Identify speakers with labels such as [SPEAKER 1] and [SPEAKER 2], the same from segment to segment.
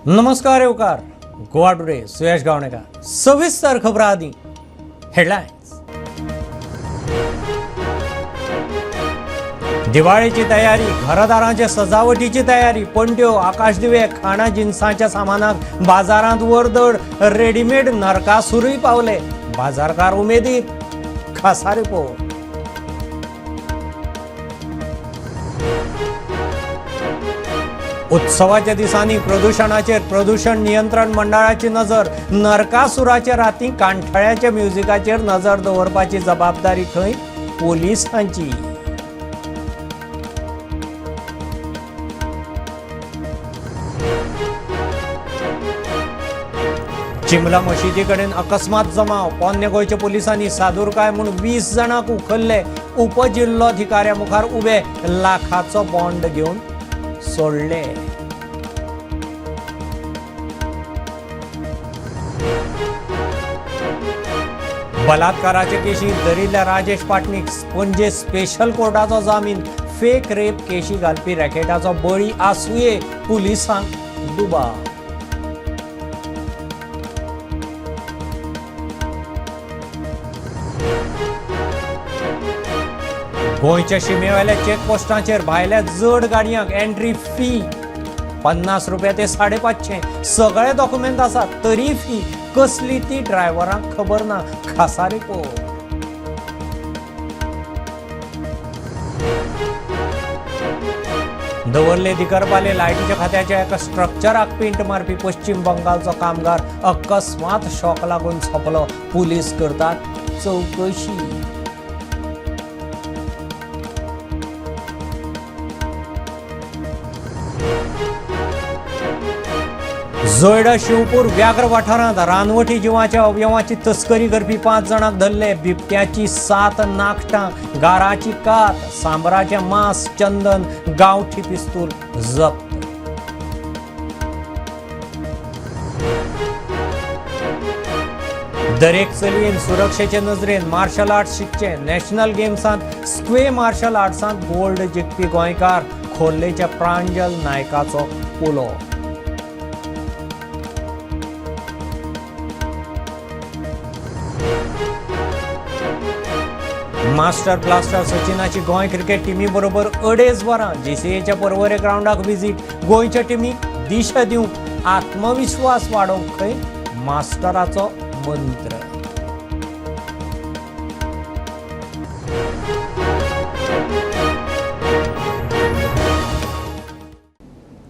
[SPEAKER 1] नमस्कार येवकार गोवा टुडे सुयश गावणेकर. सविस्तर खबरां आदी हेडलायन्स. दिवाळेची तयारी, घरदारांचे सजावटीची तयारी, पणट्यो, आकाशदिवे, खाणा जिनसांच्या सामानाक बाजारांत वर्दड. रेडीमेड नरकासुरूय पावले. बाजारकार उमेदीत. खासा रिपोर्ट. उत्सवाच्या दिसांनी प्रदुशणाचेर प्रदूषण नियंत्रण मंडळाची नजर. नरकासुराच्या राती कांठळ्याच्या म्युझिकाचेर नजर दवरपाची जबाबदारी खंय पोलिसांची. चिमला मशिदी कडेन अकस्मात जमाव. पोन्ने गोंयच्या पोलिसांनी सादूरकाय म्हूण 20 जाणांक उखल्ले. उपजिल्लोधिकाऱ्या मुखार उबे. लाखाचो बॉन्ड घेवन सोडले. बलात्काराचे केशीत धरिल्ल्या राजेश पाटणीक पणजे स्पेशल कोर्टाचो जामीन. फेक रेप केशी घालपी रॅकेटाचो बळी आसुये, पुलिसांक दुबाव. गोंयच्या शिमेवेल्या चेकपोस्टाचेर भायल्या जड गाडयांक एंट्री फी 50 रुपया ते 550. सगळे डॉक्युमेंट आसात तरी फी कसली ती ड्रायव्हरांक खबर ना. खासा रिपोर्ट. दवर्ले दिकरपाले लायटीच्या खात्याच्या एका स्ट्रक्चराक पेंट मारपी पश्चिम बंगालचो कामगार अकस्मात शॉक लागून सोंपलो. पुलीस करतात चवकशी. जोयडा शिवपूर व्याघ्र वाठारांत रानवटी जिवाच्या अवयवाची तस्करी करपी पांच जाणांक धरले. बिबट्याची सात नाखटां, गाराची कात, सांबराचें मांस, चंदन, गांवठी पिस्तूल जप्त. दरेक चलयेन सुरक्षेचे नजरेन मार्शल आर्ट्स शिकचे. नॅशनल गेम्सांत स्क्वे मार्शल आर्ट्सांत गोल्ड जिखपी गोंयकार खोर्लेच्या प्रांजल नायकाचो उलो. मास्टर ब्लास्टर सचिनाची गोंय क्रिकेट टिमी बरोबर 2.5 वरां जीसीएच्या परवरे ग्रावंडाक विजीट. गोंयच्या टिमीक दिशा दिवंक, आत्मविश्वास वाडोवंक खंय मास्टराचो मंत्र.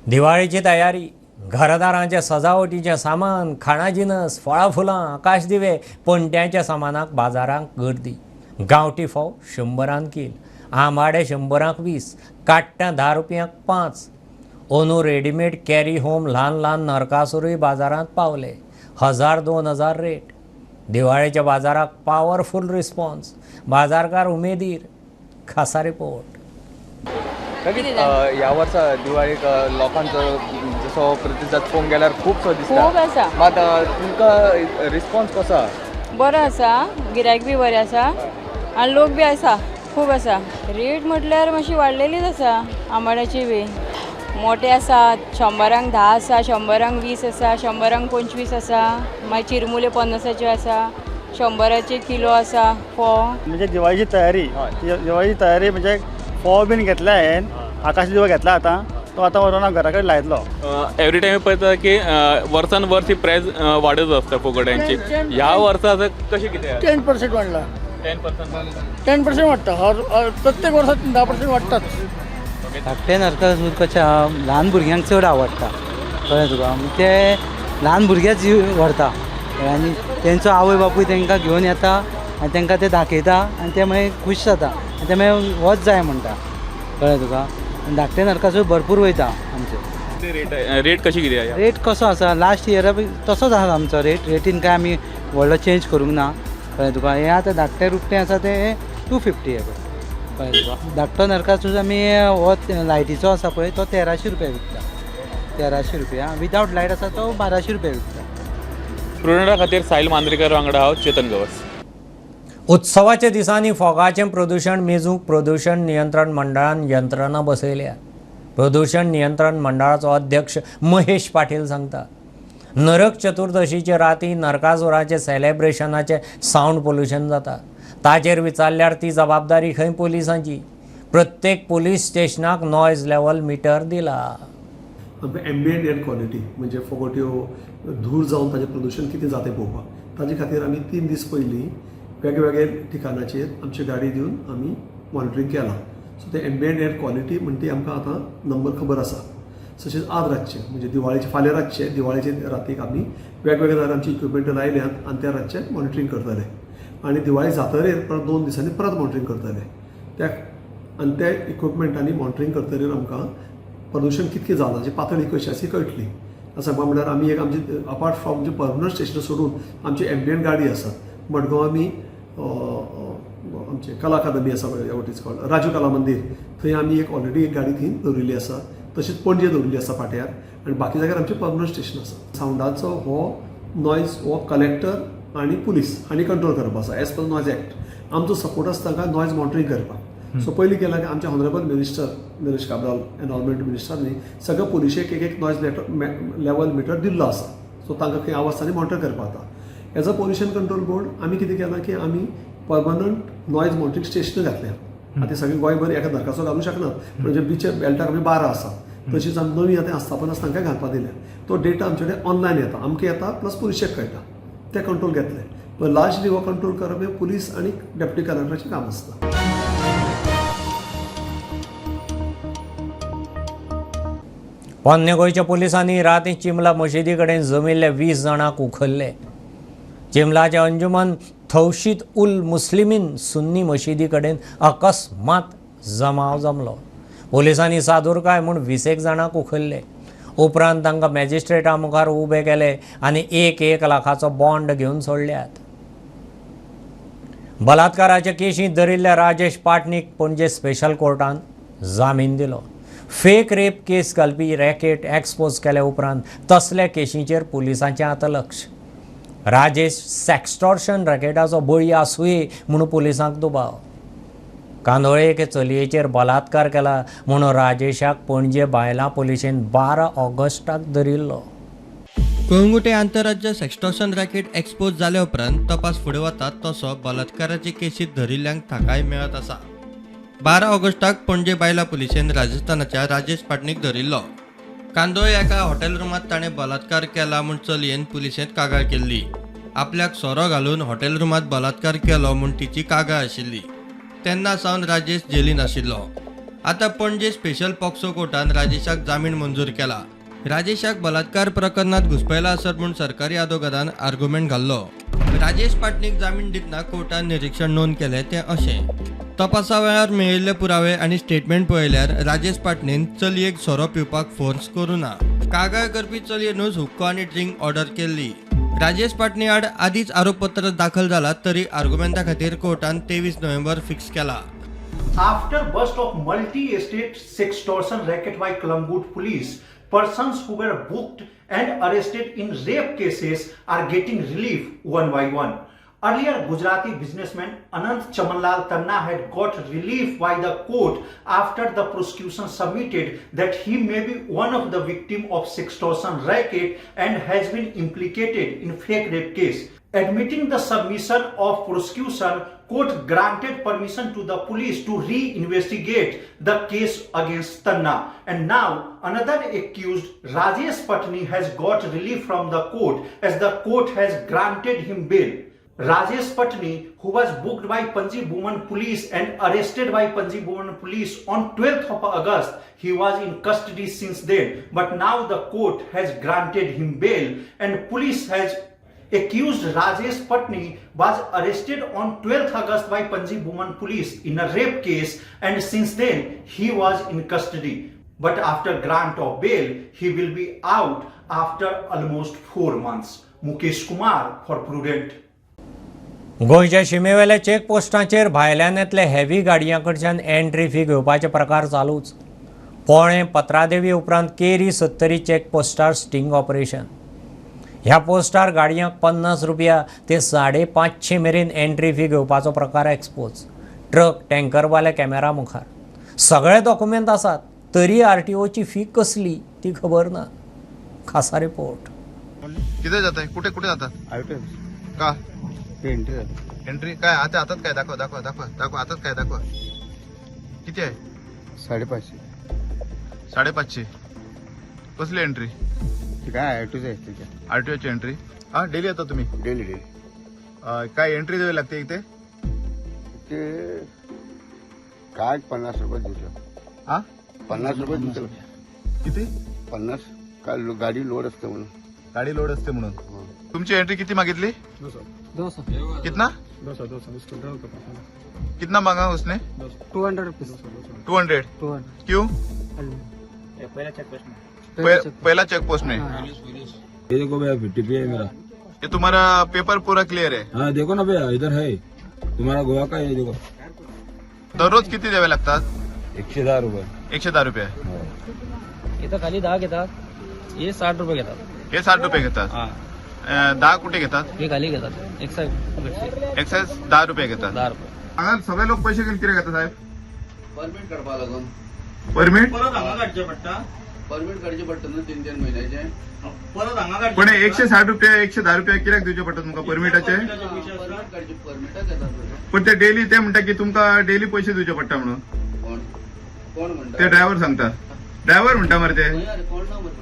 [SPEAKER 1] दिवाळेची तयारी, घरदारांचे सजावटीचें सामान, खाणा जिनस, फळां फुलां, आकाश दिवे, पणट्यांच्या सामानाक बाजारांक गर्दी. गांवठी फोव 100न कील, आंबाडे 100क 20, काट्टां 10 रुपयांक 5. अंदू रेडीमेड कॅरी होम ल्हान ल्हान नरकासुरूय बाजारांत पावले. 1000, 2000 रेट. दिवाळेच्या बाजाराक पावरफूल रिस्पॉन्स. बाजारकार उमेदीर. खासा रिपोर्ट.
[SPEAKER 2] नक्कीच, ह्या वर्सा दिवाळीक लोकांचो जसो प्रतिसाद पळोवंक गेल्यार खुबसो दिसता.
[SPEAKER 3] खूब आसा.
[SPEAKER 2] मात तुमकां रिस्पॉन्स कसो आहा?
[SPEAKER 3] बरो आसा. गिरायक बी बरें आसा आनी लोक बी आसा, खूब आसा. रेट म्हटल्यार मातशी वाडलेलीच आसा. आंबाड्याची बी मोटे आसा, 100क 10 आसा, 100क 20 आसा, 100क 25 आसा. मागीर चिरमुले 50च्यो आसा, 100चे किलो आसा फोव.
[SPEAKER 4] म्हणजे दिवाळीची तयारी. दिवाळीची तयारी म्हणजे फोव बीन घेतले हांवें, आकाश दिवो घेतला. आतां तो आतां व्हरोन हांव घरा कडेन लायतलो.
[SPEAKER 5] एवरी टायम पळयता की वर्सान वर्स ही प्रायस वाडत आसता फुगड्यांची. ह्या वर्सा असं कशें कितें?
[SPEAKER 6] 10% वाडला.
[SPEAKER 5] 10%?
[SPEAKER 6] 10% वाडटा. हर हर- प्रत्येक वर्सा 10% वाडटाच.
[SPEAKER 7] धाकटे नरकासूर कशें आहा, ल्हान भुरग्यांक चड आवडटा, कळ्ळें तुका? ते ल्हान भुरगेच व्हरता आनी तेंचो आवय बापूय तांकां घेवन येता आनी तांकां ते दाखयता आनी ते मागीर खूश जाता आनी ते मागीर होच जाय म्हणटा, कळ्ळें तुका? आनी धाकटे नरकासूर भरपूर वयता आमचे.
[SPEAKER 5] रेट रेट कशी कितें आहा?
[SPEAKER 7] रेट कसो आसा, लास्ट इयरा तसोच आसा आमचो रेट. रेटीन काय आमी व्हडलो चेंज करूंक ना, कळ्ळें तुका? हें आतां धाकटें रुपटें आसा तें 250 हें पळय, कळ्ळें तुका? धाकटो नरकासूर आमी हो लायटीचो आसा पळय, तो 1300 रुपया विकता, 1300 रुपया. विदावट लायट आसा तो 1200 रुपया विकता.
[SPEAKER 5] प्रुडंटा खातीर साहिल मांद्रेकर वांगडा हांव चेतन गवस.
[SPEAKER 1] उत्सवाच्या दिसांनी फोगाचें प्रदूशण मेजूंक प्रदूशण नियंत्रण मंडळान यंत्रणा बसयल्या. प्रदूषण नियंत्रण मंडळाचो अध्यक्ष महेश पाटील सांगता, नरक चतुर्दशीचे राती नरकासुराचे सेलेब्रेशनाचे सावंड पोल्युशन जाता. ताचेर विचारल्यार ती जबाबदारी खंय पोलिसांची. प्रत्येक पोलीस स्टेशनाक नॉयज लेवल मिटर दिला.
[SPEAKER 8] आमकां एम्बियंट एअर क्वॉलिटी म्हणजे फोगोट्यो धूर जावन ताजें प्रदुशण कितें जाता पळोवपाक, ताजे खातीर आमी 3 दीस पयलीं वेगवेगळे ठिकाणाचेर आमची गाडी दिवन आमी मॉनिटरींग केलां. सो ते एम्बियंट एअर क्वॉलिटी म्हणटी आमकां आतां नंबर खबर आसा. तशेंच आज रातचें म्हणजे दिवाळेचे फाल्यां रातचें दिवाळेचे रातीक आमी वेगवेगळे जाग्यार आमची इक्विपमेंट लायल्यात आनी त्या रातचें मॉनिटरींग करतले आनी दिवाळी जातरेर परत 2 दिसांनी परत मॉनिटरींग करतले. त्या आनी त्या इक्विपमेंटांनी मॉनिटरींग करतरेर आमकां प्रदूशण कितकें जालां जी पातळी कशी आसा ती कळटली. सांगपा म्हणल्यार आमी एक आमची अपार्ट फ्रॉम जी पर्मनंट स्टेशनां सोडून आमची एम्बियंट गाडी आसा. मडगांव आमी आमचे कला अकादमी आसा पळय, what is called Raju Kala Mandir, थंय आमी एक ऑलरेडी एक गाडी थंय दवरिल्ली आसा. तशीच पणजे दवरिल्ली आसा पाट्यार आनी बाकी जाग्यार आमचें पर्मनंट स्टेशन आसा. सावंडाचो हो नॉयज हो कलेक्टर आनी पुलीस हांणी कंट्रोल करप आसा एज पर नॉयज एक्ट. आमचो सपोर्ट आसता तांकां नॉयज मॉनिटरींग करपाक. सो पयलीं केलां की आमचे honourable minister Nilesh Cabral environment मिनिस्टरांनी सगळ्या पुलिशेक एक एक नॉयज लेवल मिटर दिल्लो आसा. सो तांकां खंय आवाज तांणी मॉनिटर करपाक जाता. As a pollution control board आमी कितें केलां की आमी पर्मनंट नॉयज मॉनिटरींग स्टेशनां घातल्या. आतां सगळें गोंयभर एका धरकाचो घालूंक शकनात, म्हणजे बीचे बेल्टाक आमी 12 आसा. तशीच आमी नवी आतां आस्थापन आसा तांकां घालपाक दिल्या. तो डेटा आमचे कडेन ऑनलायन येता, आमकां येता प्लस पुलिशेक कळटा, ते कंट्रोल घेतले. पण लार्जली हो कंट्रोल करप हें पुलीस आनी डेप्युटी कलेक्टराचें काम आसता.
[SPEAKER 1] पोन्ने गोंयच्या पोलिसांनी राती चिमला मशिदी कडेन जमिल्ले 20 जाणांक उखल्ले. चिमलाचे अंजुमन थौशीद उल मुस्लिमीन सुन्नी मशिदी कडेन अकस्मात जमाव जमलो. पोलिसांनी सादुरकाय म्हूण 20 जाणांक उखल्ले. उपरांत तांकां मॅजिस्ट्रेटा मुखार उबे केले आनी 1-1 लाखाचो बॉन्ड घेवन सोडल्यात. बलात्काराचे केशींत धरिल्ल्या राजेश पाटणीक पणजे स्पेशल कोर्टान जामीन दिलो. फेक रेप केस घालपी रॅकेट एक्सपोज केल्या उपरांत तसल्या केशींचेर पुलिसांचें आतां लक्ष. राजेश सेक्स्टॉर्शन रॅकेटाचो बळी आसुये म्हूण पुलिसांक दुबाव. कांदोळे एके चलयेचेर बलात्कार केला म्हूण राजेशाक पणजे बायलां पुलिशेन 12 ऑगस्टाक धरिल्लो.
[SPEAKER 9] कळंगुटे आंतरराज्य सेक्स्टॉर्शन रॅकेट एक्सपोज जाल्या उपरांत तपास फुडें वता तसो बलात्काराचे केसीत धरिल्ल्यांक थाकाय मेळत आसा. 12 ऑगस्टाक पणजे बायलां पुलिशेन राजस्थानाच्या राजेश पाटणीक धरिल्लो. कांदोळे एका हॉटेल रुमांत ताणें बलात्कार केला म्हूण चलयेन पुलिशेंत कागाळ केल्ली. आपल्याक सोरो घालून हॉटेल रुमांत बलात्कार केलो म्हूण तिची कागाळ आशिल्ली. तेन्ना सावन राजेश जेलीन आशिल्लो. आतां पणजे स्पेशल पॉक्सो कोर्टान राजेशाक जामीन मंजूर केला. राजेशाक बलात्कार प्रकरणात घुसपयला आसत म्हूण सरकारी आदोगादान आर्गुमेंट घाल्लो. राजेश पाटणीक जामीन दितना कोर्टान निरीक्षण नोंद केलें तें अशें: तपासा वेळार मेळिल्ले पुरावे आनी स्टेटमेंट पळयल्यार राजेश पाटणीन चलयेक सोरो पिवपाक फोर्स करूं ना. कागाळ करपी चलयेनूच हुक्को आनी ड्रिंक ऑर्डर केल्ली. राजेश पाटणी आड आदींच आरोपपत्र दाखल जाला तरी आर्गुमेंटा खातीर कोर्टान 23 नोव्हेंबर फिक्स केला.
[SPEAKER 10] After bust of multi-state sextortion racket by Calangute police, persons who were booked and arrested in rape cases are getting relief one by one. Earlier, Gujarati businessman Anant Chamanlal Tanna had got relief by the court after the prosecution submitted that he may be one of the victim of sextortion racket and has been implicated in fake rape case. Admitting the submission of prosecution, court granted permission to the police to re-investigate the case against Tanna. And now another accused, Rajesh Patni, has got relief from the court as the court has granted him bail. Rajesh Patni, who was booked by Panji Women Police and arrested by Panji Women Police on 12th of August, he was in custody since then. But now the court has granted him bail and police has accused Rajesh Patni was arrested on 12th August by Panji Women Police in a rape case, and since then he was in custody. But after grant of bail, he will be out after almost 4 months. Mukesh Kumar for Prudent.
[SPEAKER 1] गोंयच्या शिमेवेल्या चेकपोस्टाचेर भायल्यान येतले heavy गाडयां कडच्यान entry fee घेवपाचे प्रकार चालूच. पोळें पत्रादेवी उपरांत केरी Sattari चेकपोस्टार sting operation. ह्या पोस्टार गाडयांक 50 रुपया ते 550 मेरेन एंट्री फी घेवपाचो प्रकार एक्सपोज. ट्रक टँकरवाले कॅमेरा मुखार. सगळे डॉक्युमेंट आसात. तरी आरटीओची फी कसली ती खबर ना. खासा रिपोर्ट.
[SPEAKER 11] किती जात आहे? कुठे कुठे जातात का एंट्री काय आता हातात काय दाखवा दाखवा दाखवा दाखवा हातात काय दाखवा. किती आहे?
[SPEAKER 12] 550.
[SPEAKER 11] 550. कसली एंट्री?
[SPEAKER 12] काय आरटीओ
[SPEAKER 11] आरटीओची एंट्री. हा, डेली येता तुम्ही?
[SPEAKER 12] Daily daily.
[SPEAKER 11] काय एंट्री द्यावी लागते इथे?
[SPEAKER 12] ते काय 50 रुपये दिलं.
[SPEAKER 11] हा,
[SPEAKER 12] 50 रुपये दिलं.
[SPEAKER 11] किती?
[SPEAKER 12] 50. काय गाडी लोड असते म्हणून.
[SPEAKER 11] गाडी लोड असते म्हणून. तुमची एंट्री किती मागितली? कितना कितना मांगा उसने?
[SPEAKER 7] 200 रुपीज.
[SPEAKER 11] 200.
[SPEAKER 7] 200.
[SPEAKER 11] क्यों? पहला चेक पोस्ट में.
[SPEAKER 13] ये देखो भैया, 50 है मेरा.
[SPEAKER 11] ये तुम्हारा पेपर पूरा क्लियर है?
[SPEAKER 13] हाँ, देखो ना भैया, इधर है तुम्हारा गोवा का, ये देखो.
[SPEAKER 11] दररोज किती द्यावे लागतात?
[SPEAKER 13] 110 रुपये.
[SPEAKER 11] 110 रुपये.
[SPEAKER 7] इथं खाली 10 घेतात, हे 60 रुपये घेतात.
[SPEAKER 11] हे 60 रुपये घेतात. 10 कुठे घेतात?
[SPEAKER 7] हे खाली घेतात एक्साईज.
[SPEAKER 11] एक्साइज 10 रुपये घेतात.
[SPEAKER 7] 10 रुपये.
[SPEAKER 11] हांगा सगळे लोक पैसे घेऊन किती घेतात साहेब?
[SPEAKER 2] परमीट काडपा लागून.
[SPEAKER 11] परमिट?
[SPEAKER 2] परत हांगा काडचें पडटा. परमीट काडचें पडटा न्हू 3-3 म्हयन्याचे. परत हांगा.
[SPEAKER 11] पण 160 रुपये, 110 रुपये कित्याक दिवचे पडटा तुमकां परमिटाचे?
[SPEAKER 2] परमीट काडचे, परमिटाक घेतात.
[SPEAKER 11] पण ते डेली, ते म्हणटा की तुमकां डेली पैसे दिवचे पडटा म्हणून.
[SPEAKER 2] कोण कोण म्हणटा?
[SPEAKER 11] ते ड्रायव्हर सांगता. ड्रायव्हर म्हणटा मरे ते.
[SPEAKER 2] अरे कोण ना मरे.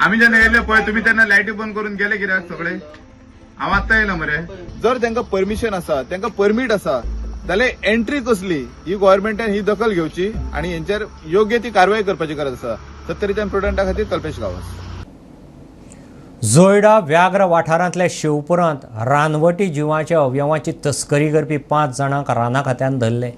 [SPEAKER 11] आमी जेन्ना येयले पळय, तुमी तेन्ना लायटी बंद करून गेले कित्याक सगळे? हांव आत्तां येयला मरे.
[SPEAKER 2] जर तांकां परमिशन आसा, तांकां परमीट आसा, जाल्यार एंट्री कसली ही गव्हर्मेंटान ही दखल घेवची आनी हेंचेर योग्य ती कारवाय करपाची गरज आसा. सत्तरीच्यान प्रुडंटा खातीर कल्पेश गांवस.
[SPEAKER 1] जोयडा व्याघ्र वाठारांतल्या शिवपुरांत रानवटी जिवाच्या अवयवाची तस्करी करपी 5 जाणांक राना खात्यान धरले.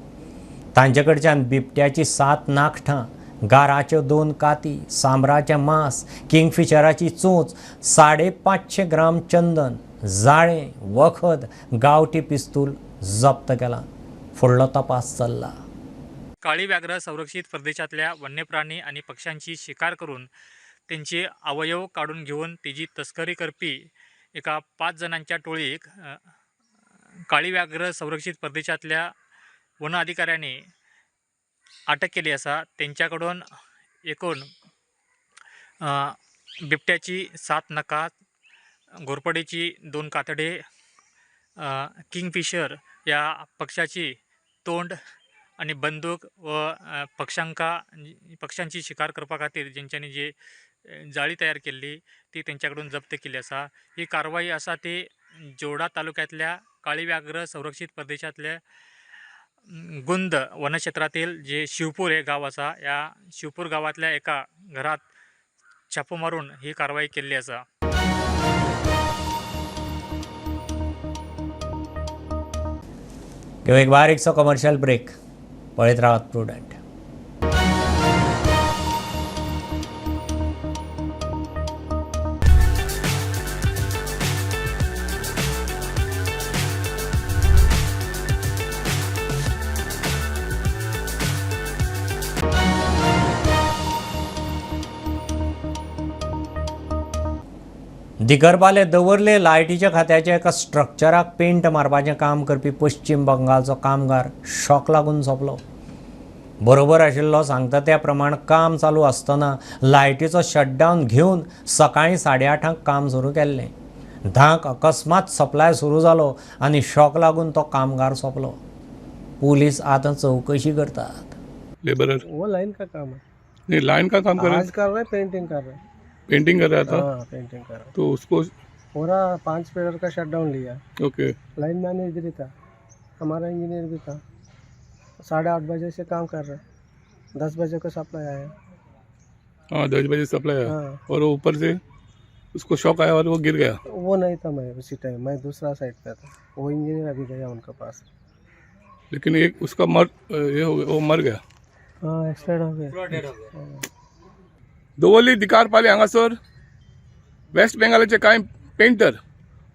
[SPEAKER 1] तांचे कडच्यान बिबट्याची 7 नाखटां, गाराच्यो 2 काती, सांबराचें मांस, किंगफिशराची चोंच, 550 ग्राम चंदन, जाळें, वखद, गांवठी पिस्तूल जप्त केलां. फुडलो तपास चल्ला.
[SPEAKER 14] काळी व्याघ्र संरक्षित प्रदेशातल्या वन्यप्राणी आणि पक्ष्यांची शिकार करून त्यांचे अवयव काडून घेवन तेजी तस्करी करपी एका 5 जाणांच्या टोळयेक काळी व्याघ्र संरक्षित प्रदेशांतल्या वन अधिकाऱ्यांनी अटक केली आसा. तेंच्या कडून एकूण बिबट्याची 7 नखां, घोरपडेची 2 कातडे, किंगफिशर ह्या पक्षाची तोंड आनी बंदूक व पक्ष्यांची शिकार करपा खातीर जेंच्यांनी जी जाळी तयार केल्ली ती तेंच्या कडून जप्त केल्ली आसा. ही कारवाई आसा ती जोडा तालुक्यांतल्या काळी व्याघ्र संरक्षित प्रदेशांतल्या गुंद वनक्षेत्रातील जे शिवपूर हे गांव आसा, ह्या शिवपूर गांवांतल्या एका घरात छापो मारून ही कारवाई केल्ली आसा.
[SPEAKER 1] घेवं एक बारीकसो कमर्शियल ब्रेक. पळयत रावात प्रुडंट. दिगरबाले दवरले लायटीच्या खात्याच्या एका स्ट्रक्चराक पेंट मारपाचें काम करपी पश्चिम बंगालचो कामगार शॉक लागून सोंपलो. बरोबर आशिल्लो सांगता त्या प्रमाण काम चालू आसतना लायटीचो शटडावन घेवन सकाळीं 8:30 काम सुरू केल्लें. 10 अकस्मात सप्लाय सुरू जालो आनी शॉक लागून तो कामगार सोंपलो. पुलीस आतां चवकशी करतात.
[SPEAKER 5] लेबरर
[SPEAKER 6] वो लाइन का काम है.
[SPEAKER 5] नहीं, लाइन का काम कर रहे
[SPEAKER 6] आज कर रहे, पेंटिंग कर रहे.
[SPEAKER 5] पेंटिंग कर रहा था.
[SPEAKER 6] हाँ, पेंटिंग कर रहा.
[SPEAKER 5] तो उसको
[SPEAKER 6] पूरा 5 पीरियड का शटडाउन लिया.
[SPEAKER 5] ओके.
[SPEAKER 6] लाइन मैन इधर ही था, हमारा इंजीनियर भी था. 8:30 बजे से काम कर रहे, 10 बजे को सप्लाई आया.
[SPEAKER 5] हाँ, 10 बजे सप्लाई आया.
[SPEAKER 6] हाँ.
[SPEAKER 5] और वो ऊपर से उसको शॉक आया और वो गिर गया.
[SPEAKER 6] वो नहीं था, मैं उसी टाइम मैं दूसरा साइड पे था. वो इंजीनियर अभी गया उनके पास.
[SPEAKER 5] लेकिन एक उसका मर ये हो गया, वो मर गया.
[SPEAKER 6] हाँ, एक्सपायर हो गया.
[SPEAKER 5] दवर्ली दिकारपाली हांगासर वेस्ट बेंगालाचे कांय पेंटर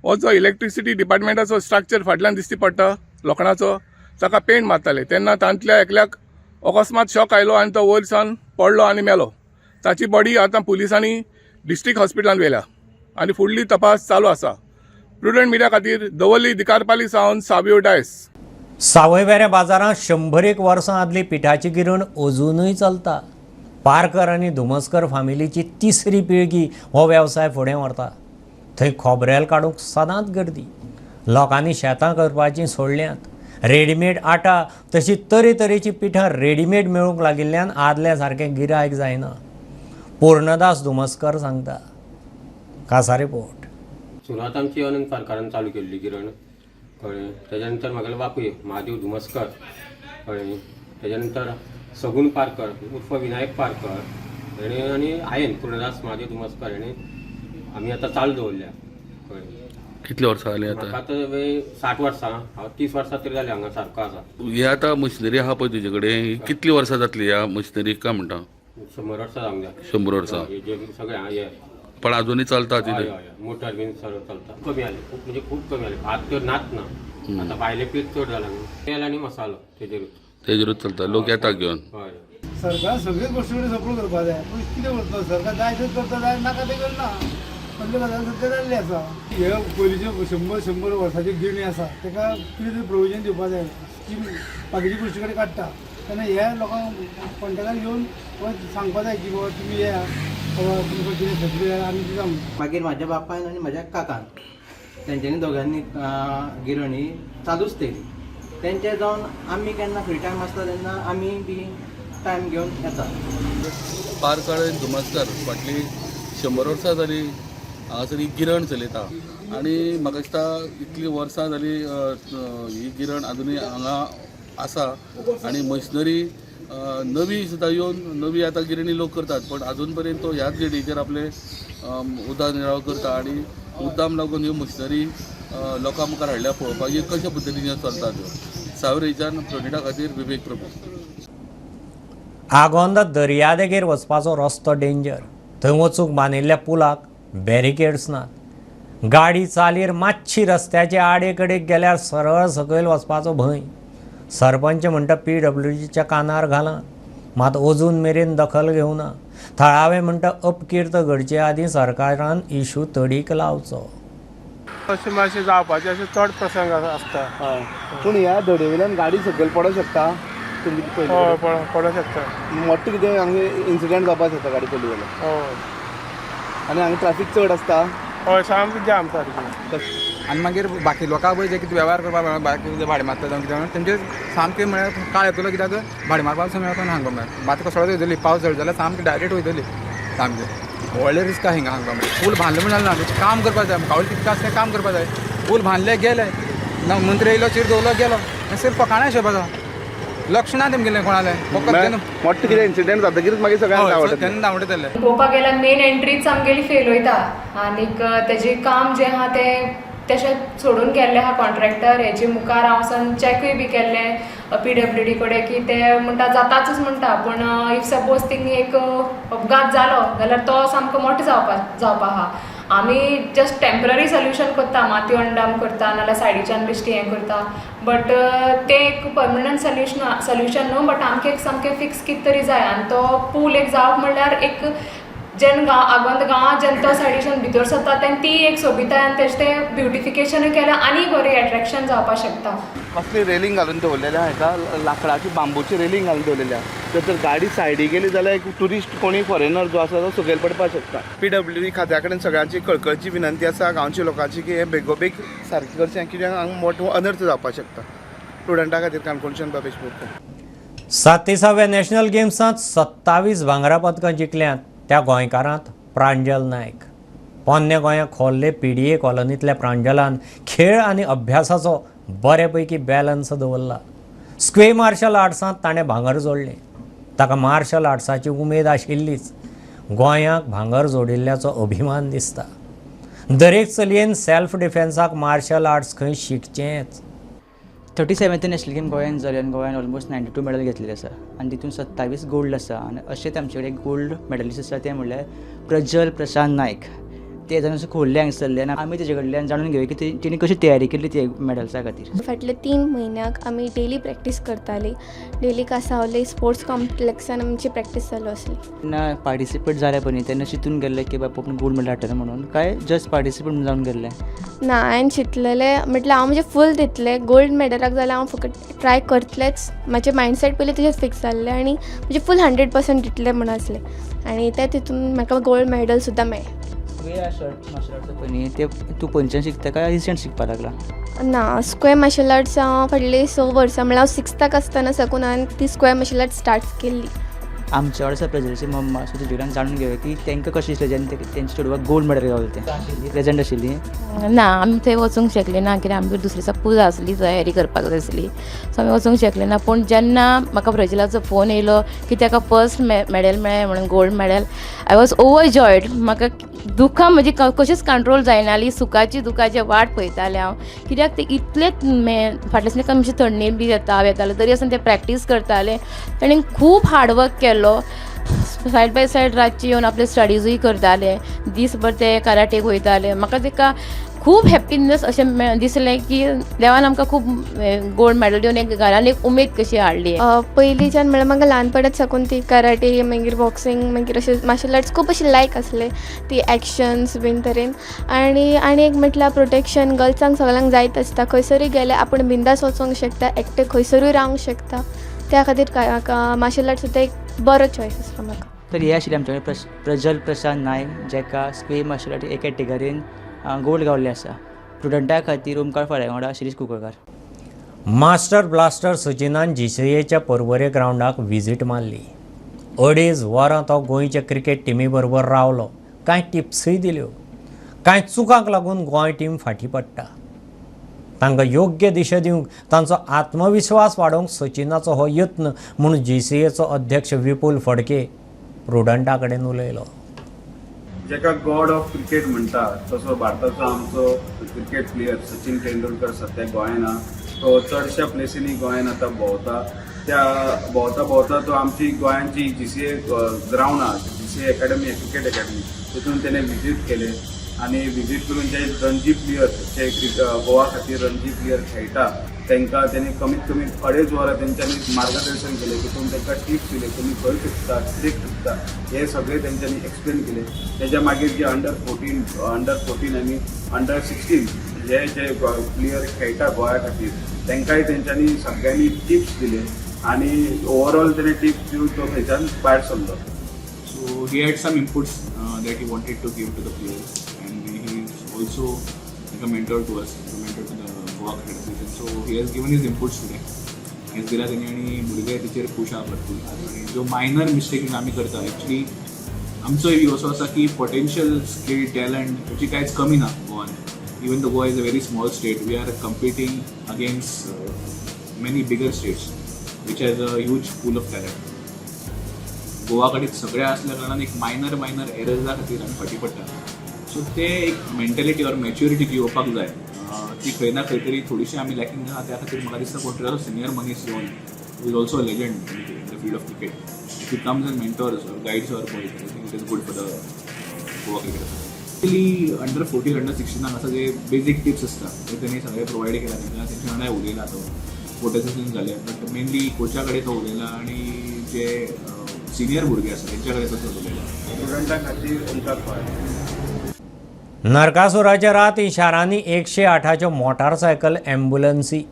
[SPEAKER 5] हो जो इलेक्ट्रिसिटी डिपार्टमेंटाचो स्ट्रक्चर फाटल्यान दिश्टी पडटा लोखणाचो, ताका पेंट मारताले तेन्ना तांतल्या एकल्याक अकस्मात शॉक आयलो आनी तो वयर सावन पडलो आनी मेलो. ताची बॉडी आतां पुलिसांनी डिस्ट्रिक्ट हॉस्पिटलांत व्हेल्या आनी फुडली तपास चालू आसा. प्रुडंट मिडिया खातीर दवर्ली दिकारपाली सावन सावियो डायस.
[SPEAKER 1] सावयवेऱ्या बाजारांत 101 वर्सां आदली पिठाची गिरण अजुनूय चलता. पारकर आनी धुमसकर फामिलीची तिसरी पिळगी हो वेवसाय फुडें व्हरता. थंय खोबरेल काडूंक सदांच गर्दी. लोकांनी शेतां करपाचीं सोडल्यांत. रेडीमेड आटा तशी तरेतरेची पिठां रेडीमेड मेळूंक लागिल्ल्यान आदल्या सारकें गिरायक जायना. पूर्णदास धुमसकर सांगता. खासा रिपोर्ट.
[SPEAKER 15] सुरवात आमची अनंत पारकारान चालू केल्ली गिरण, कळ्ळें. तेज्या नंतर म्हागेलो बापूय महादेव धुमसकर, कळ्ळें. तेज्या नंतर सगून पारकर उर्फ विनायक पारकर हेणें आनी हांवें पूर्णदास महादेव धुमसकर हेणें आमी आतां चालू दवरल्या, कळ्ळें.
[SPEAKER 16] कितले वर्सां जालीं
[SPEAKER 15] म्हाका
[SPEAKER 16] आतां?
[SPEAKER 15] आतां 60 वर्सां, हांव 30 वर्सां तरी जालीं हांगा सारको आसा.
[SPEAKER 16] ही आतां मशिनरी आहा पळय तुजे कडेन, ही कितली वर्सां जातली ह्या मशिनरीक काय म्हणटा?
[SPEAKER 15] 100 वर्सां जावंक जाय.
[SPEAKER 16] 100 वर्सां.
[SPEAKER 15] हय, जे सगळें आहा हे.
[SPEAKER 16] पण अजुनूय चलता
[SPEAKER 15] हय
[SPEAKER 16] तितें?
[SPEAKER 15] हय हय, मोटर बीन सर्व चलता. कमी आले खूब, म्हणजे खूब कमी आले. भात तर नाच ना आतां, भायलें पीठ चड जालां न्हू. तेल आनी मसालो तेजेरूच.
[SPEAKER 16] तेजेरूच चलता, लोक येता घेवन.
[SPEAKER 15] हय.
[SPEAKER 17] सरकार सगळेच गोश्टी कडेन सपोर्ट करपाक जाय, पूण कितें करतलो सरकार? जाय तेच करता, जाय नाका तें करना. असले गजाल सद्या जाल्ली आसा. हे पयलींचे 100 100 वर्साची गिरणी आसा, ताका कितें तरी प्रोविजन दिवपा जाय. स्कीम बाकीचे गोश्टी कडेन काडटा तेन्ना ह्या लोकांक कॉन्टेक्टान घेवन सांगपा जाय की बाबा तुमी येया, बाबा तुमकां कितें फॅसिलिटी जाय आमी दिता म्हणून.
[SPEAKER 7] मागीर म्हाज्या बापायन आनी म्हाज्या काकान तेंच्यांनी दोगांनी गिरणी चालूच केली. तेंचे जावन आमी केन्ना फ्री टायम आसता तेन्ना आमी बी टायम घेवन येता.
[SPEAKER 16] पारकर आनी धुमसकर फाटलीं 100 वर्सां जालीं हांगासर ही गिरण चलयता आनी म्हाका दिसता इतलीं वर्सां जालीं ही गिरण आजुनूय हांगा आसा आनी मशिनरी नवी सुद्दां येवन नवी आतां गिरणी लोक करतात, पण आजून पर्यंत तो ह्याच गिरणीचेर आपले उदरनिर्वाह करता आनी मुद्दाम लागून ह्यो मशिनरी लोकां मुखार हाडल्या पळोवपाक ही कशा पद्दतीन चलता त्यो. सावयवेरेंच्यान प्रोनिटा खातीर विवेक प्रभू.
[SPEAKER 1] आगोंदा दर्यादेगेर वचपाचो रस्तो डेंजर. थंय वचूंक बांदिल्ल्या पुलाक बॅरिकेड्स नात. गाडी चालीर मातशी रस्त्याचे आडेकडेक गेल्यार सरळ सकयल वचपाचो भंय. सरपंच म्हणटा PWDच्या कानार घालां, मात अजून मेरेन दखल घेवना. थळावे म्हणटा अपकीर्त घडचे आदीं सरकारान इशू तडीक लावचो.
[SPEAKER 18] अशें मातशें जावपाचे अशें चड प्रसंग आसता.
[SPEAKER 2] पूण ह्या धडेवयल्यान गाडी सकयल पडोंक शकता.
[SPEAKER 18] हय, पडोंक शकता.
[SPEAKER 2] मोठो कितें हांगा इन्सिडंट जावपाक शकता गाडी पडली जाल्यार.
[SPEAKER 18] हय.
[SPEAKER 2] आनी हांगा ट्राफीक चड आसता.
[SPEAKER 18] हय, सामकी जाम सारकी.
[SPEAKER 19] आनी मागीर बाकी लोकांक पळय जे कितें वेव्हार करपाक बाकी कितें भाडें मारता जावं कितें तेंचे सामकें म्हळ्यार काळ येतलो, कित्याक भाडें मारपाक मेळपाक ना हांगा म्हळ्यार. आतां कसो वयतली पावस जड जाल्यार सामकें डायरेक्ट वयतली, सामकें व्हडलें रिस्क आहा हिंगा. हांगा म्हळ्यार पूल बांदलो म्हण जालें ना, काम करपाक जाय. मुखावयर कितें आसा तें काम करपाक जाय. पूल बांदले गेले ना, मंत्री येयलो चीर दवरलो गेलो, सिर्फ फकाणां हिशोब आसा. लक्ष ना तेमगेलें कोणालें फकत
[SPEAKER 2] मोठो कितें इन्सिडंट जातकीच मागीर सगळ्यांक आवडटा
[SPEAKER 19] तेन्ना आवडटलें.
[SPEAKER 20] पळोवपाक गेल्यार मेन एंट्रीच आमगेली फेल वयता आनीक तेजें काम जें आहा तें तशें सोडून गेल्लें आहा कॉन्ट्रॅक्टर. हेजे मुखार हांव वचोन चॅकूय बी केल्लें PWD कडेन की ते म्हणटा जाताच म्हणटा, पूण if suppose थिंग एक अपघात जालो जाल्यार तो सामको मोठो जावपा आहा. आमी जस्ट टेम्पररी सोल्युशन करता, माती अंडाम करता नाल्यार सायडीच्यान बेश्टी हें करता, बट तें एक परमनंट सोल्युशन न्हू. बट आमकां एक सामकें फिक्स कितें तरी जाय आनी तो पूल एक जावप म्हणल्यार एक जेन्ना गांव आगोंद गांवांत जेन्ना तो सायडीच्यान भितर सरता तेन्ना ती एक सोबिताय आनी तेजें तें ब्युटिफिकेशनूय केल्यार आनी बरी एट्रेक्शन जावपाक शकता.
[SPEAKER 2] कसली रेलिंग घालून दवरलेली आहा हेका, लांकडाची बांबूची रेलिंग घालून दवरलेली आहा. जर गाडी सायडीक गेली जाल्यार एक ट्युरिस्ट कोणूय फॉरेनर जो आसा तो सकयल पडपाक शकता.
[SPEAKER 11] PWD खात्या कडेन सगळ्यांची कळकळची विनंती आसा गांवच्या लोकांची की हे बेगोबेग सारकें करचें, कित्याक हांगा मोठो अनर्थ जावपाक शकता स्टुडंटा खातीर. काणकोणच्यान बाबेश बोरकर.
[SPEAKER 1] 37व्या नॅशनल गेम्सांत 27 भांगरा पदकां जिखल्यांत त्या गोंयकारांत प्रांजल नायक. पोन्ने गोंया खोर्ले PDA कॉलनींतल्या प्रांजलान खेळ आनी अभ्यासाचो बरेपैकी बॅलन्स दवरला. स्क्वे मार्शल आर्ट्सांत ताणें भांगर जोडलें. ताका मार्शल आर्ट्साची उमेद आशिल्लीच. गोंयाक भांगर जोडिल्ल्याचो अभिमान दिसता. दरेक चलयेन सेल्फ डिफेन्साक मार्शल आर्ट्स खंय शिकचेंच.
[SPEAKER 21] 37th national game गोंयान जाले आनी गोंयान ऑलमोस्ट 92 मॅडल घेतलेले आसा आनी तितून 27 गोल्ड आसा. आनी अशेंच आमचे कडेन गोल्ड मॅडलिस्ट आसा ते म्हणल्यार प्रज्वल प्रशांत नायक. ते जावन अशें खोल्ले हांगासरले आनी आमी तेजे कडल्यान जाणून घेवया की तेणी कशी तयारी केल्ली ती मॅडल्सा खातीर.
[SPEAKER 3] फाटले 3 म्हयन्याक आमी डेली प्रॅक्टीस करताली. डेली कासावले स्पोर्ट्स कॉम्प्लेक्सान आमची प्रॅक्टीस चालू आसली.
[SPEAKER 21] तेन्ना पार्टिसिपेट जाले पळय न्ही तेन्ना चिंतून गेल्ले की बाबा आपूण गोल्ड मेडल हाडटलें म्हणून, काय जस्ट पार्टिसिपेट म्हणून जावन गेल्ले?
[SPEAKER 3] ना, हांवें चिंतलेलें म्हटल्यार हांव म्हणजे फूल दितलें गोल्ड मेडलाक जाल्यार हांव फकत ट्राय करतलेंच. म्हाजें मायंडसेट पयलीं तशेंच फिक्स जाल्लें आनी म्हणजे फूल 100% दितलें म्हूण आसलें आनी ते तितून म्हाका गोल्ड मेडल सुद्दां मेळ्ळें.
[SPEAKER 21] स्क्वेअर शर्ट मार्शल आर्ट्स पळय न्ही ते तूं खंयच्यान शिकता काय रिसंट शिकपाक लागला?
[SPEAKER 3] ना, स्क्वेअर मार्शल आर्ट्स हांव फाटलीं 6 वर्सां म्हळ्यार हांव सिक्स्थाक आसतना साकून हांवें ती स्क्वेअर मार्शल आर्ट्स स्टार्ट केल्ली.
[SPEAKER 21] आमच्या वांगडा आसा प्रजलची मम्मा, सो तेजे कडल्यान जाणून घेवया की तांकां कशें दिसलें जेन्ना तेंच्या चेडवाक गोल्ड मेडल गावलें तें. प्रेजंट आशिल्ली?
[SPEAKER 22] ना, आमी थंय वचूंक शकले ना कित्याक आमगेर दुसरे दिसा पुजा आसली, तयारी करपाक जाय आसली, सो आमी वचूंक शकले ना. पूण जेन्ना म्हाका प्रजलाचो फोन येयलो की ताका फर्स्ट मॅडल मेळ्ळें म्हणून, gold medal, I was overjoyed. म्हाका दुखां म्हजी कशीच कंट्रोल जायना आली, सुखाची दुखाची वाट पळयतालें हांव, कित्याक ते इतलेच फाटल्यान मातशी थंडी बी येता वेताले तरी आसतना ते प्रॅक्टीस करताले. ताणें खूब हार्डवर्क केल्लो, सायड बाय सायड रातचे येवन आपले स्टडीजूय करताले, दीसभर ते कराटेक वयताले. म्हाका तेका खूब हॅप्पीनेस अशें दिसलें की देवान आमकां खूब गोल्ड मॅडल दिवन एक घरान एक उमेद कशी हाडली.
[SPEAKER 3] पयलींच्यान म्हळ्यार म्हाका ल्हानपणांत साकून ती कराटे, मागीर बॉक्सिंग, मागीर अशें मार्शल आर्ट्स खूब अशें लायक आसले, ती एक्शन्स बीन तरेन. आनी आनी एक म्हटल्यार प्रोटेक्शन गर्ल्सांक सगळ्यांक जायत आसता, खंयसरूय गेल्यार आपूण बिंदास वचोंक शकता, एकटें खंयसरूय रावंक शकता, त्या खातीर मार्शल आर्ट्स सुद्दां एक बरो चॉयस आसलो म्हाका.
[SPEAKER 21] तर हे आशिल्ले आमचे कडेन प्रजल प्रशांत नायक, जेका स्क्वेअर मार्शल आर्ट हे कॅटेगरीन गोल्ड गावल्लें आसा. प्रुडंटा खातीर ओमकार फाल्यां वांगडा शिरीष कुंकळकार.
[SPEAKER 1] मास्टर ब्लास्टर सचिनान जीसीएच्या पर्वरे ग्रावंडाक विजीट मारली. 2.5 वरां तो गोंयच्या क्रिकेट टिमी बरोबर रावलो. कांय टिप्सूय दिल्यो. कांय चुकांक लागून गोंय टीम फाटीं पडटा. तांकां योग्य दिशा दिवंक, तांचो आत्मविश्वास वाडोवंक सचिनाचो हो यत्न म्हूण जीसीएचो अध्यक्ष विपुल फडके प्रुडंटा कडेन उलयलो.
[SPEAKER 23] जेका गॉड ऑफ क्रिकेट म्हणटा तसो भारताचो आमचो क्रिकेट प्लेयर सचिन तेंडुलकर सद्या गोंयान आहा. तो चडश्या प्लेसींनी गोंयान आतां भोंवता. त्या भोंवता भोंवता तो आमची गोंयांची जीसीए ग्रावंड आहा, जीसीए एकेडमी, क्रिकेट एकेडमी, तितून तेणे विजीट केले आनी विजीट करून जे रणजी प्लेयर्स जे गोवा खातीर रणजी प्लेयर खेळटा तांकां तेणी कमीत कमी 2.5 वरां तेंच्यांनी मार्गदर्शन केलें. तितून तांकां टिप्स दिले, तुमी खंय चुकता, कितें चुकता हे सगळें तेंच्यांनी एक्सप्लेन केलें. तेज्या मागीर जे अंडर 14 आनी अंडर 16 हे जे प्लेयर खेळटा गोंया खातीर तांकांय तेंच्यांनी सगळ्यांनी टिप्स दिले आनी ओवरऑल तेणे टिप्स दिवन तो थंयच्यान भायर सरलो.
[SPEAKER 24] So he had some inputs that he wanted to give to the players, and he is also like a mentor to us, a mentor to the Goa Cricket Association. So he has given his inputs today. आयज दिला तेणी आनी भुरगे तेचेर खूश आहा भरपूर. आनी ज्यो मायनर मिस्टेक आमी करता, एक्चुली आमचो व्यू असो आसा की पोटेन्शियल, स्कील, टॅलंट हेची कांयच कमी ना गोवान. Even though Goa is a very small state, we are competing against many bigger states which has a huge pool of talent. Goa कडेन सगळें आसल्या कारणान एक मायनर मायनर एरर्सा खातीर आमी फाटीं पडटा. सो ते एक मेंटेलिटी ऑर मॅच्युरिटी जी येवपाक जाय, ती खंय ना खंय तरी थोडीशी आमी लॅकिंग आहा. त्या खातीर म्हाका दिसता कोण तरी सिनियर मनीस येवन, who is also a legend in the field of cricket, if he comes and mentors or guides our boys, I think it is good for the Goa cricket. Actually under 14, under 16 आसा जे basic tips आसता ते तेणी सगळे provide केला तांकां. तेंच्या वांगडा उलयला तो, फोटो सेशन जाले, बट मेनली कोचा कडेन तो उलयला आनी जे सिनियर भुरगे आसा तेंच्या कडेन तसोच उलयला.
[SPEAKER 23] स्टुडंटा खातीर ओमकार फळ्यां.
[SPEAKER 1] नरकासुराच्या राती शारांनी 108च्यो मोटारसायकल ॲम्ब्युलन्सी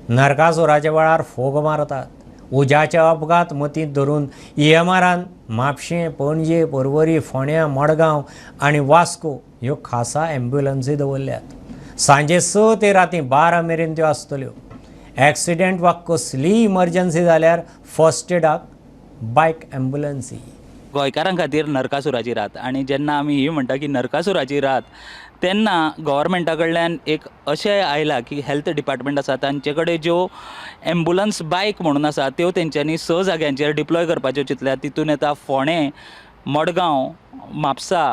[SPEAKER 1] नरकासुराच्या वेळार फोग मारतात. उज्याचे अपघात मतींत धरून ईएमआरान म्हापशें, पणजे, पर्वरी, फोंड्या, मडगांव आनी वास्को ह्यो खासा ॲम्ब्युलन्सी दवरल्यात. सांजे 6 ते राती 12 मेरेन त्यो आसतल्यो. एक्सिडेंट वा कसलीय इमर्जन्सी जाल्यार फर्स्ट एडाक बायक ॲम्ब्युलन्सी.
[SPEAKER 25] गोंयकारां खातीर नरकासुराची रात, आनी जेन्ना आमी ही म्हणटा की नरकासुराची रात तेन्ना गव्हर्मेंटा कडल्यान एक अशें आयलां की हेल्थ डिपार्टमेंट आसा तांचे कडेन ज्यो एम्बुलन्स बायक म्हणून आसा त्यो तेंच्यांनी 6 जाग्यांचेर डिप्लॉय करपाच्यो चिंतल्या. तितून येता फोंडें, मडगांव, म्हापसा,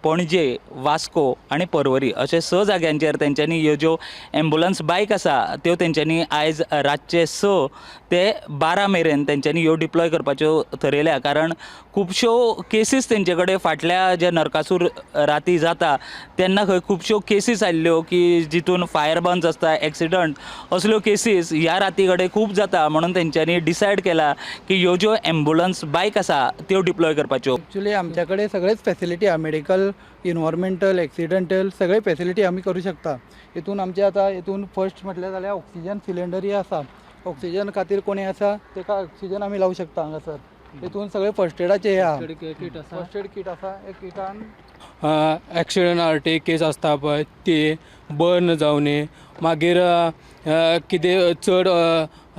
[SPEAKER 25] पणजे, वास्को आनी पर्वरी अशे 6 जाग्यांचेर तेंच्यांनी ह्यो ज्यो एम्बुलन्स बायक आसा त्यो तेंच्यांनी आयज रातचे 6 ते 12 मेरेन तेंच्यांनी ह्यो डिप्लॉय करपाच्यो थरयल्या. कारण खुबश्यो केसीस तेंचे कडेन फाटल्या जे नरकासूर राती जाता तेन्ना खंय खुबश्यो केसीस आयिल्ल्यो की जितून फायर बर्न्स आसता, एक्सिडंट असल्यो केसीस ह्या राती कडेन खूब जाता, म्हणून तेंच्यांनी डिसायड केला की ह्यो ज्यो एम्बुलन्स बायक आसा त्यो डिप्लॉय करपाच्यो.
[SPEAKER 4] एक्चुली आमच्या कडेन सगळेच फॅसिलिटी आहा, मेडिकल, इनवायरमेंटल, एक्सिडंटल सगळे फॅसिलिटी आमी करूं शकता. हितून आमचे आतां हितून फर्स्ट म्हटलें जाल्यार ऑक्सिजन सिलिंडरय आसा. ऑक्सिजन खातीर कोणी आसा तेका ऑक्सिजन आमी लावूं शकता हांगासर. हितून सगळे फर्स्ट एडाचे हे आहा, फर्स्ट एड कीट आसा. एक किटान
[SPEAKER 8] एक्सिडंट आर्टी केस आसता पळय ती बर्न जावं न्ही, मागीर कितें चड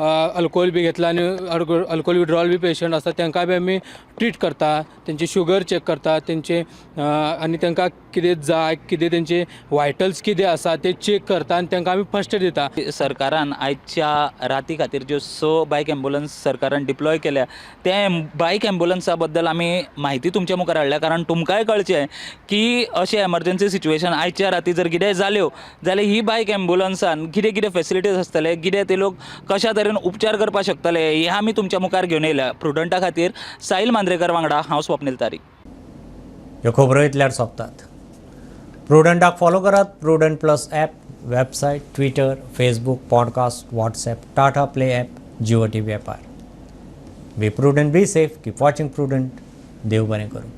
[SPEAKER 8] अल्कोहोल बी घेतला आनी अल्कोहोल विड्रॉल बी पेशंट आसता तांकां बी आमी ट्रीट करता, तेंची शुगर चॅक करता, तेंचे आनी तांकां कितें जाय, कितें तेंचे वायटल्स कितें आसा ते चॅक करता आनी तांकां आमी फर्स्ट एड दिता.
[SPEAKER 25] सरकारान आयच्या राती खातीर ज्यो 6 बायक एम्बुलन्स सरकारान डिप्लॉय केल्या ते बायक एम्बुलन्सा बद्दल आमी म्हायती तुमच्या मुखार हाडल्या, कारण तुमकांय कळचें की अशें एमर्जन्सी सिच्युएशन आयच्या राती जर कितेंय जाल्यो जाल्यार ही बायक एम्बुलन्सान कितें कितें फेसिलिटीज आसतले, कितें ते लोक कशा तरेन उपचार करपाक शकतले हें आमी तुमच्या मुखार घेवन येयल्या. प्रुडंटा खातीर साहिल मांद्रेकर वांगडा हांव स्वप्नील तारी.
[SPEAKER 1] ह्यो खबरो इतल्यार सोंपतात. प्रुडंटाक फॉलो करात Prudent plus app, website, Twitter, Facebook, podcast, WhatsApp, Tata Play app, Jio TV ॲपार. Be prudent, be safe, keep watching Prudent. देव बरें करूं.